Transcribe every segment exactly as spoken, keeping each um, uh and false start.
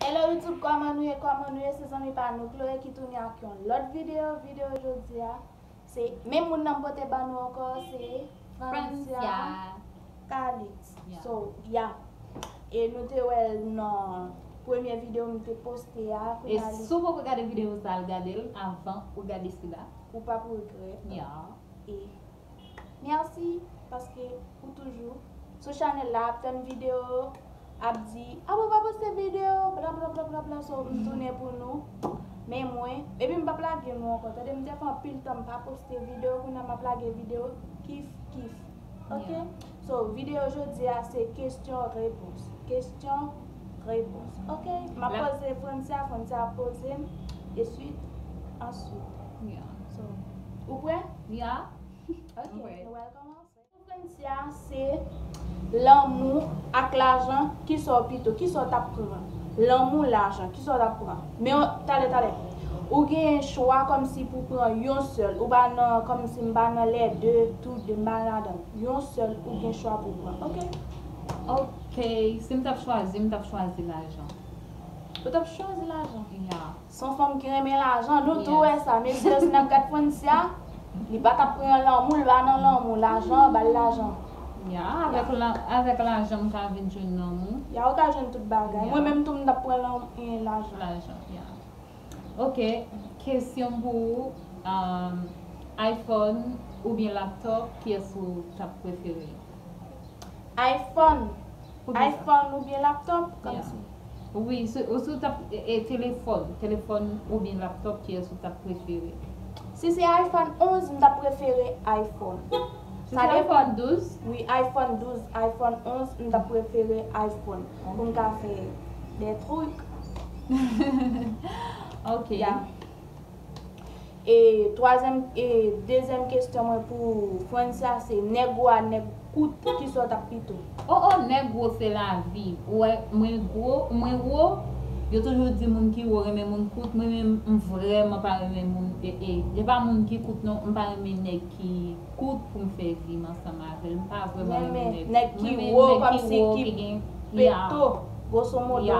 Hello YouTube, kòman nou ye? Kòman nou ye? Se zanmi pa nou Chloé ki tounen ak yon lòt videyo. Videyo jodi a, se menm moun nan m pote ban nou ankò, se Francia Calix. So, yeah. E nou te wè l nan premye videyo m te poste a. E si w poko gade videyo sa, al gade l avan ou gade sila. Ou p ap regrèt. Yeah. E mèsi, paske ou toujou sou chanèl la ap tann videyo, ap di, "Ah, ou pa poste videyo, bla, bla, bla, bla, bla." So, m tounen pou nou. Men mwen, epi m p ap lage nou ankò. Tande, m te fè anpil tan m pa poste videyo, kounye a m ap lage videyo, kif, kif. Ok? So, videyo jodi a, se kesyon repons. Kesyon repons. Ok? M ap poze Francia, Francia ap poze m, e swit, answit. So, ou prè? Yeah. Ok, nou pral kòmanse. Francia, se lanmou ak lajan, kisa w pito, kisa w t ap pran? Lanmou, lajan, kisa w t ap pran? Men, talè, talè. Ou gen chwa kòmsi pou pran yon sèl. Ou pa nan, kòmsi m pa nan lè de, tou de, m pa ladan. Yon sèl, ou gen chwa pou pran. Ok? Ok, si m t ap chwazi, m t ap chwazi lajan. Ou t ap chwazi lajan? Yeah. Se yon fanm ki renmen lajan, nou tou wè sa. Mesye, si n ap gad Francia, li pa t ap pran lanmou, li pa nan lanmou. Lajan, ba l lajan. Ya, avèk la, avèk lajan, m ka vin jwenn lanmou. Ya, ou ka jwenn tout bagay. Mwen menm tou, m t ap pran lan-, eh, lajan. Lajan, ya. Ok, kesyon pou ou, um, iPhone oubyen laptop, kiyès ou t ap prefere? iPhone. Poukisa? iPhone oubyen laptop, kòmsi. Wi, si, ou si w t ap, e, e, telefòn, telefòn oubyen laptop, kiyès ou t ap prefere? Si se iPhone onz, m t ap prefere iPhone. Si se iPhone douz? Wi, iPhone douz, iPhone onz, m t ap prefere iPhone. Pou m ka fè de truk. Ok. Ya. E twazyèm, e dezyèm kesyon mwen pou Francia, se nèg wo a, nèg kout, kisa w t ap pito? O, o, nèg wo se lavi. Ou wè, mwen gwo, mwen wo, yo toujou di moun ki wo renmen moun kout, mwen menm, m vrèman pa renmen moun, e, e, e pa moun ki kout non, m pa renmen nèg ki kout pou m fè vi m ansanm avè l. M pa vrèman renmen nèg. Nèg ki wo, kòmsi ki gen peto, grosso modo.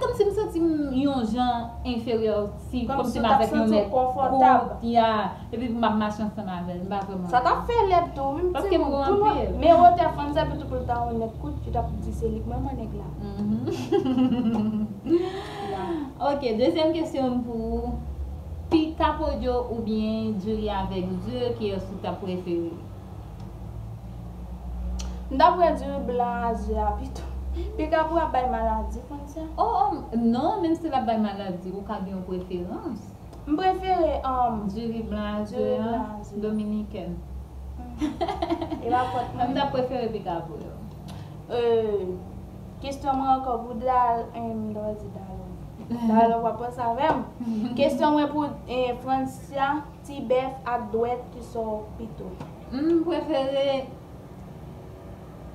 Kòmsi m santi m yon jan enferyè si, kòmsi m avèk yon nèg kout, ya, epi pou m ap mache ansanm avè l, m pa vrèman. Sa t ap fè lèd tou, wi, m ti moun. Pou nou, men wotè fanm sa, epi tou pou l ta yon nèg kout, yo t ap di se li k manman nèg la. Ok, dezyèm kesyon m pou ou. Pika Podio oubyen diri avèk ze, kiyès ou t ap prefere? M ta pran diri blan a ze a pito. Pika pou ap bay maladi, Francia. O, o, non, menm si l ap bay maladi, ou ka gen yon preferans. M prefere, um, diri blan a ze a, dominikèn. E pa fòt mwen. M ta prefere pika pou yo. Euh, kesyon mwen ankò pou Dal, eh, m ta di Dal. Dal, w ap panse avè m. Kesyon mwen pou, eh, Francia, ti bèf ak dwèt, kisa w pito? M prefere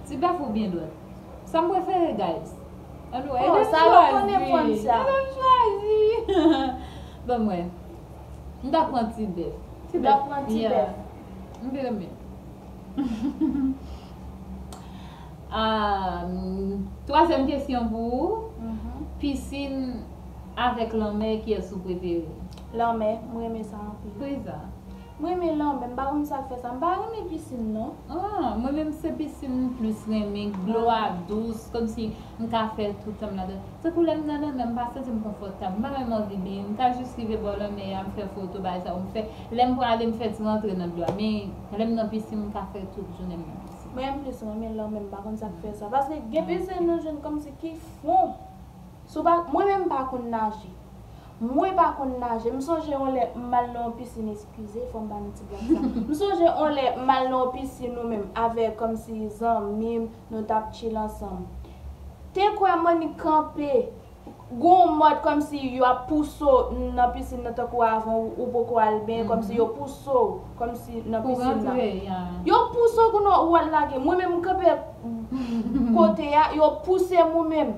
ti bèf oubyen dwèt? Sa m prefere, guys? Ann nou, oh, ede m sa yo konnen chwazi. Francia. Ede m chwazi. Ban m wè. M ta pran ti bèf. Ti bèf. Ou ta pran ti bèf. M te renmen. Ah, twazyèm kesyon pou ou. Pisin avèk lanmè, kiyès ou prefere? Lanmè, m renmen sa anpil. Poukisa? M renmen lanmè, m pa konn sa k fè sa. M pa renmen pisin, non. Ah, mwen menm se pisin m plis renmen, dlo a dous, kòmsi m ka fè tout tan m ladan. Tankou lè m nan lanmè, m pa santi m konfòtab. M pa menm anvi benyen. M ka jis rive bò lanmè a, m fè foto, bagay sa yo m fè. Lè m prale, m fè ti rantre nan dlo a. Men, lè m nan pisin, m ka fè tout jounen m nan pisin. Mwen, m plis renmen lanmè, m pa konn sa k fè sa. Paske gen pisin nou jwenn kòmsi ki fon. Si w pa, mwen menm, m pa konn naje. Mwen pa konn naje. M sonje yon lè, m al nan yon pisin, eskize, fò m pa nan ti blag sa. M sonje yon lè, m al nan yon pisin, nou menm, avèk kòmsi zanmi m, nou t ap chill ansanm. Te kwè m annik kanpe. Gon mòd kòmsi yo ap pouse w nan pisin nan tankou avan ou, ou poko al benyen, kòmsi yo pouse w kòmsi nan pisin nan. Yo pouse w kounye a ou al lage. Mwen menm m kanpe kote a, yo pouse m ou menm.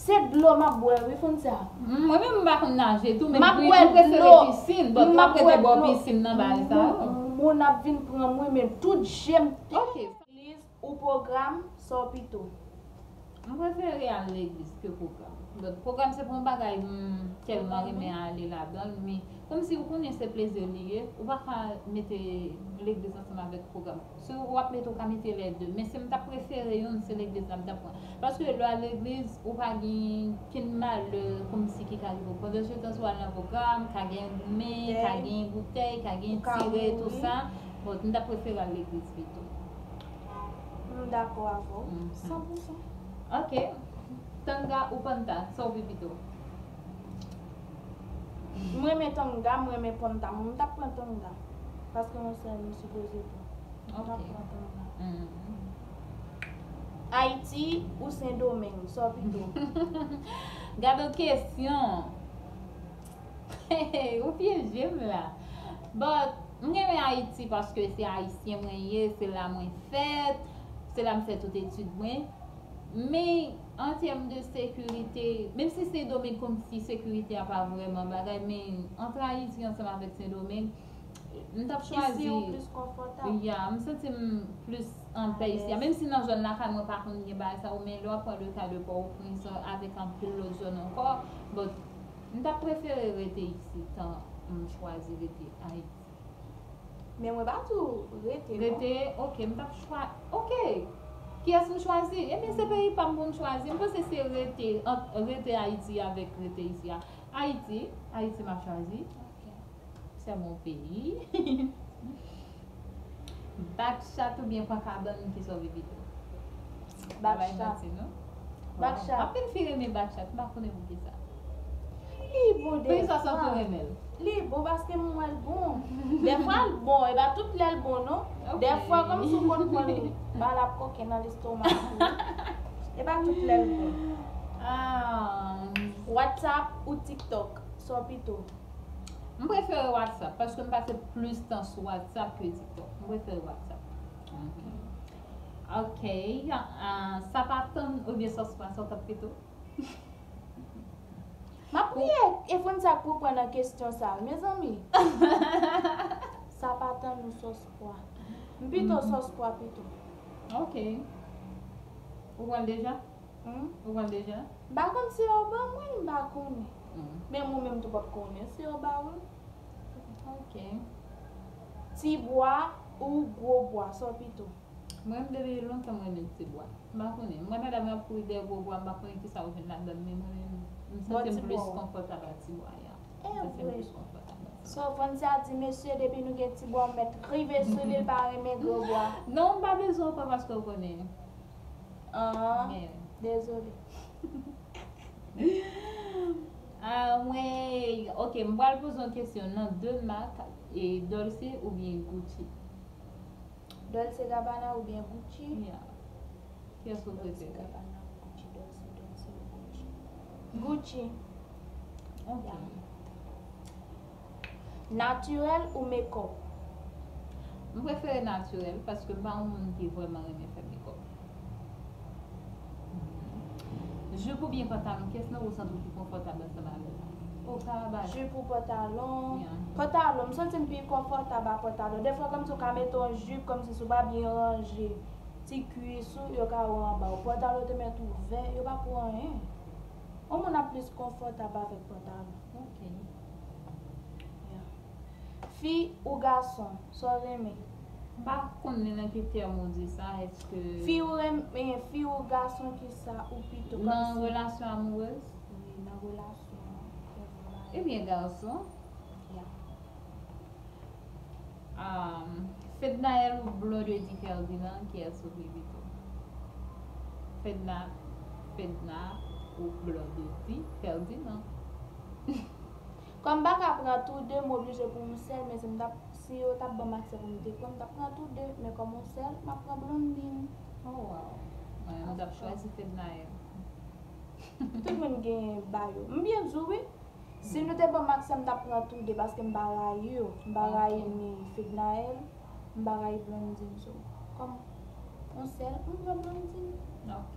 Se dlo m ap bwè wi, Francia. Mwen menm m pa konn naje tou, men m prefere pisin, but m ap rete bò pisin nan bagay sa yo. Moun ap vin pran mwen, men tout je m. Ok. Ou pwogram, sa w pito? M prefere al legliz ke pwogram. Donk, pwogram se pa yon bagay m tèlman renmen ale ladan l, men kòmsi ou konnen se plezi li ye, ou pa ka mete legliz ansanm avèk pwogram. Si w ap mete, ou ka mete lè de. Men si m t ap prefere youn, se legliz la m t ap pran. Paske lè w al legliz, ou pa gen kenn malè kòmsi ki ka rive w. Pandan se tan, si w al nan pwogram, ka gen goumen, ka gen boutèy, ka gen tire, tou sa. Bon, m t ap prefere al legliz pito. M dakò avè w, san pou san. Ok. Tanga ou panta, sa w pi pito? M renmen tanga, m renmen panta. M t ap pran tanga. Paske yon sèl m sipoze pran. M t ap pran tanga. Ayiti ou Sendomeng, sa w pito? Gade yon kesyon. Ou pyeje m la. But, m renmen Ayiti paske se ayisyen mwen ye, se la mwen fèt, se la m fè tout etid mwen. Men, an tèm de sekirite, menm si Sendomeng kòmsi sekirite a pa vrèman bagay, men ant Ayiti ansanm avèk Sendomeng, m t ap chwazi. Isi ou plis konfòtab? Ya, m santi m plis anpè isi a. Menm si nan zòn lakay mwen pa konn gen bagay sa yo, men lè w ap pran le ka de Pòtoprens avèk anpil lòt zòn ankò, but m t ap prefere rete isi tan m chwazi rete Ayiti. Men mwen pa di w rete non. Rete, ok, m t ap chwa, ok. Kiyès m chwazi? Ebyen, se peyi pa m pou m chwazi. M panse se rete, ant rete Ayiti avèk rete isi a. Ayiti, Ayiti m ap chwazi. C'est mon pays. Bak chat oubyen pran kabann, kisa w vle pito? Bak chat. Bak chat. Anpil fi renmen bak chat, m pa konnen poukisa. Li bon defwa. Poukisa w santi w renmen l? Li bon paske m wè l bon. Defwa l bon, e pa tout lè l bon non. Defwa kòmsi w konn pran l, ba l ap koke nan lestoma ou. E pa tout lè l bon. WhatsApp ou TikTok, sa w pito? M prefere WhatsApp paske m pase plis tan sou WhatsApp ke TikTok. M prefere WhatsApp. Ok. Sa pa tann oubyen sòs pwa, sa w t ap pito? M ap priye e fò n sa k pou pran nan kesyon sa, mezanmi. Sa pa tann ou sòs pwa. M pito sòs pwa pito. Ok. Ou pran l deja? Ou pran l deja? M pa konn si yo ban mwen, m pa konnen. Men mwen menm tou p ap konnen si yo ba w l. Ok. Ti bwa ou gwo bwa, sa w pito? Mwen menm depi lontan mwen renmen ti bwa. M pa konnen. Mwen pandan mwen ap kouri dèyè gwo bwa, m pa konnen kisa yo jwenn ladan l, men mwen menm, m santi m plis konfòtab ak ti bwa ya. M santi m plis konfòtab ak ti bwa. So, Fonsia di, mesye, depi nou gen ti bwa, w mèt rive sou li, l pa renmen gwo bwa. Non, m pa bezwen w kwè paske w konnen. Ah, dezole. Ah, mwen, ok, m pral poze yon kesyon nan de mak, e Dolce oubyen Gucci? Dolce Gabbana oubyen Gucci? Yeah. Kiyès ou prefere? Dolce Gabbana, Gucci, Dolce, Dolce, Gucci. Gucci. Ok. Natirèl ou makeup? M prefere natirèl paske m pa yon moun ki vrèman renmen fè makeup. Jip oubyen pantalon, kiyès nan ou santi w pi konfòtab ansanm avè l la? Ou ka ba. Jip ou pantalon? Yeah. Pantalon, m santi m pi konfòtab ak pantalon. Defwa kòmsi w ka mete yon jip kòmsi si w pa byen ranje ti kwis ou, yo ka wè anba w. Pantalon te mèt ouvè, yo pa pou anyen. Yon moun ap plis konfòtab avèk pantalon. Ok. Yeah. Fi ou gason, sa w renmen? M pa konn li nan ki tèm ou di sa, èske... Fi ou renmen, fi ou gason kisa ou pito kòmsi? Nan relasyon amourèz? Wi, nan relasyon. Ebyen gason. Yeah. Um, Fednaelle ou Blondedy Ferdinand, kiyès ou pi pito? Fedna, Fedna ou Blondedy Ferdinand? Kòm m pa ka pran tou de, m oblije pou yon sèl, men si m t ap, si yo t ap ban m aksè pou m te pran, m t ap pran tou de, men kòm yon sèl, m ap pran Blondine. Oh wow. Mwen menm, m t ap chwazi Fednaelle. Tout moun gen ba yo. M byen di w wi. Si nou te ban m aksè, m t ap pran tou de paske m pa rayi yo. M pa rayi ni Fednaelle, m pa rayi Blondine. So, kòm yon sèl, m pran Blondine. Ok.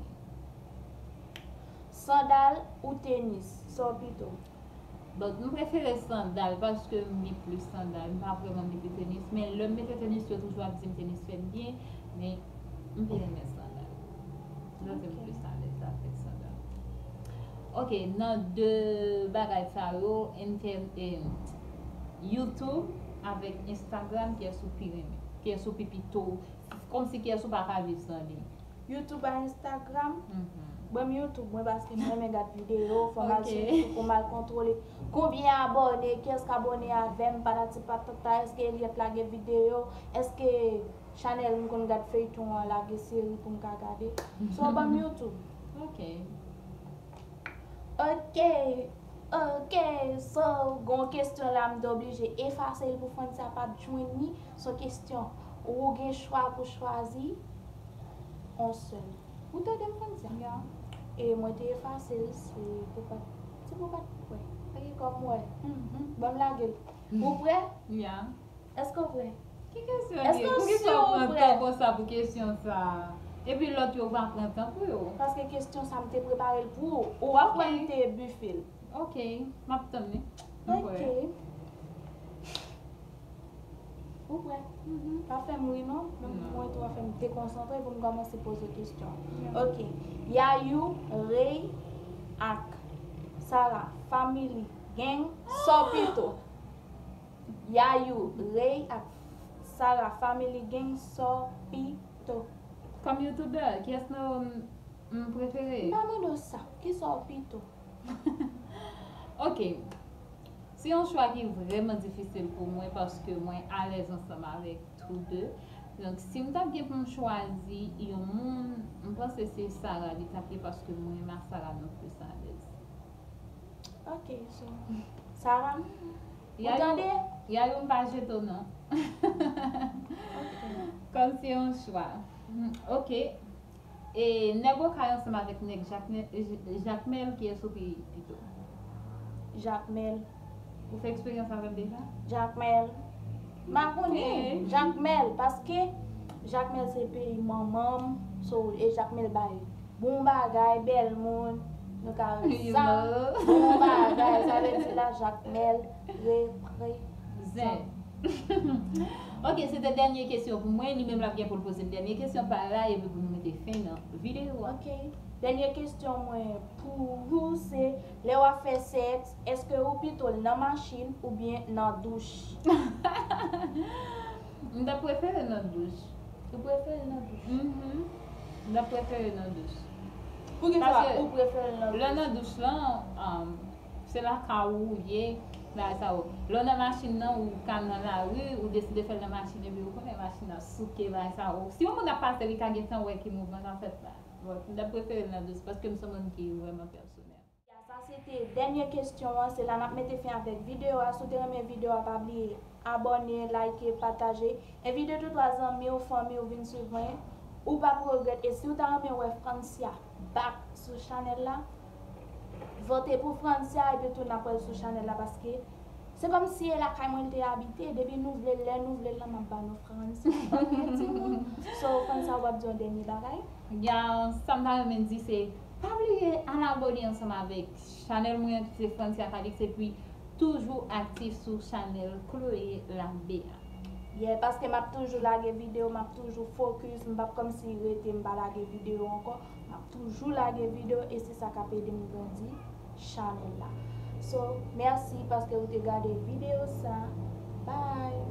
Sandal ou tenis, sa w pito? Donk, m prefere sandal paske m met plis sandal. M pa vrèman mete tenis, men lè m mete tenis, yo toujou ap di m tenis fè m byen, men m pi renmen sandal. Lè m plis alèz avè l. Ok, nan de bagay sa yo, entè- eh, YouTube avèk Instagram, kiyès ou pi renmen? Kiyès ou pi pito? Kòmsi kiyès ou pa ka viv san li? YouTube ak Instagram. Mhm. Ban m YouTube mwen paske m renmen gad videyo, fò m al Ok. sou YouTube pou m al kontwole konbyen abòne, kiyès k abòne avè m, patati patata, èske Eliette lage videyo, èske chanèl m konn gad feyton an lage seri pou m ka gade. So ban m YouTube. Ok. Ok, ok, so gon kesyon la m te oblije efase l pou Francia pa t jwenn li. So kesyon, ou gen chwa pou chwazi on sèl. Ou tande m Francia? Ya. E mwen te efase l, se pou pa t, se pou pa t kwè. Paske kòm wè, Mhm. ban m lage l. Ou prè? Ya. Èske w prè? Ki kesyon Èske li? w Poukisa si w w pran prè? Tan konsa pou kesyon sa? Epi lòt yo pa pran tan pou yo. Paske kesyon sa m te prepare l pou ou. Ou pa Ok. kwè m te bife l. Ok, m ap tann li. Ok. Ou prè? Mhm. Pa fè m ri non. Menm Non. mwen tou ap fè m dekonsantre pou m kòmanse poze kesyon. Ya. Ok. Yayou, Ray ak Sarah, Family Gang, sa w pito? Yayou, Ray ak Sarah, Family Gang, sa w pito? Kòm youtubè, kiyès nan yo m, m prefere? M pa mande w sa. Kisa w pito? Ok. Se yon chwa ki vrèman difisil pou mwen paske mwen alèz ansanm avèk tou de. Donk, si m t ap gen pou m chwazi yon moun, m panse se Sarah li t ap ye paske mwen menm ak Sarah nou plis alèz. Ok, so. Sarah, ou Yayou, tande? Yayou m pa jete w non. Ok. Kòm se yon chwa. Hmm, ok. E nèg Okay ansanm avèk nèg Jakmèl, Jakmèl kiyès ou pi pito? Jakmèl. Ou fè eksperyans avè l deja? Jakmèl. M pa konnen. Ok. Jakmèl, paske Jakmèl se peyi manman m. So, e Jakmèl bay bon bagay, bèl moun. Nou ka wè You sa. know. Bon bagay. Sa vle di la, Jakmèl reprezan. Zen. Ok, se te dènye kesyon pou mwen. Li menm l ap gen pou l poze m dènye kesyon pa l la epi pou nou mete fen nan videyo a. Ok. Dènye kesyon mwen pou ou se, lè w ap fè sèks, èske ou pito l nan machin oubyen nan douch? M ta prefere nan douch. Ou prefere l nan douch? Mhm. M ta prefere nan douch. Poukisa Paske ou prefere l nan Lè douch? Nan douch lan, um, se lakay ou ye, bagay sa yo. Lè w nan machin nan, ou ka nan lari, ou deside fè l nan machin, epi ou konnen machin nan souke, bagay sa yo. Si yon moun ap pase, li ka gentan wè ki mouvman k ap fèt la. Bon, m ta prefere l nan douch, paske m se yon moun ki vrèman pèsonèl. Sa se te dènye kesyon an, se la n ap mete fen avèk videyo a. Si w te renmen videyo a, pa bliye abòne, like, pataje. Envite tou twa zanmi w, fanmi w vin swiv mwen. Ou p ap regrèt. E si w ta renmen wè Francia back sou chanèl la, vote pou Francia epi tou n ap wè l sou chanèl la paske se kòmsi e lakay mwen l te abite. Depi nou vle l, lè nou vle l lan, m ap ba nou Francia. Ok, timoun? So, Francia, w ap di yon dènye bagay? Ya, sa m ta renmen di se, pa bliye al abòne ansanm avèk chanèl mwen ki se Francia Calix epi toujou aktif sou chanèl Chloé Labbé a. Yeah, paske m ap toujou lage videyo, m ap toujou focus, m p ap kòmsi rete m pa lage videyo ankò. M ap toujou lage videyo e se sa k ap ede m grandi chanèl la. So, mèsi paske ou te gade videyo sa. Bye!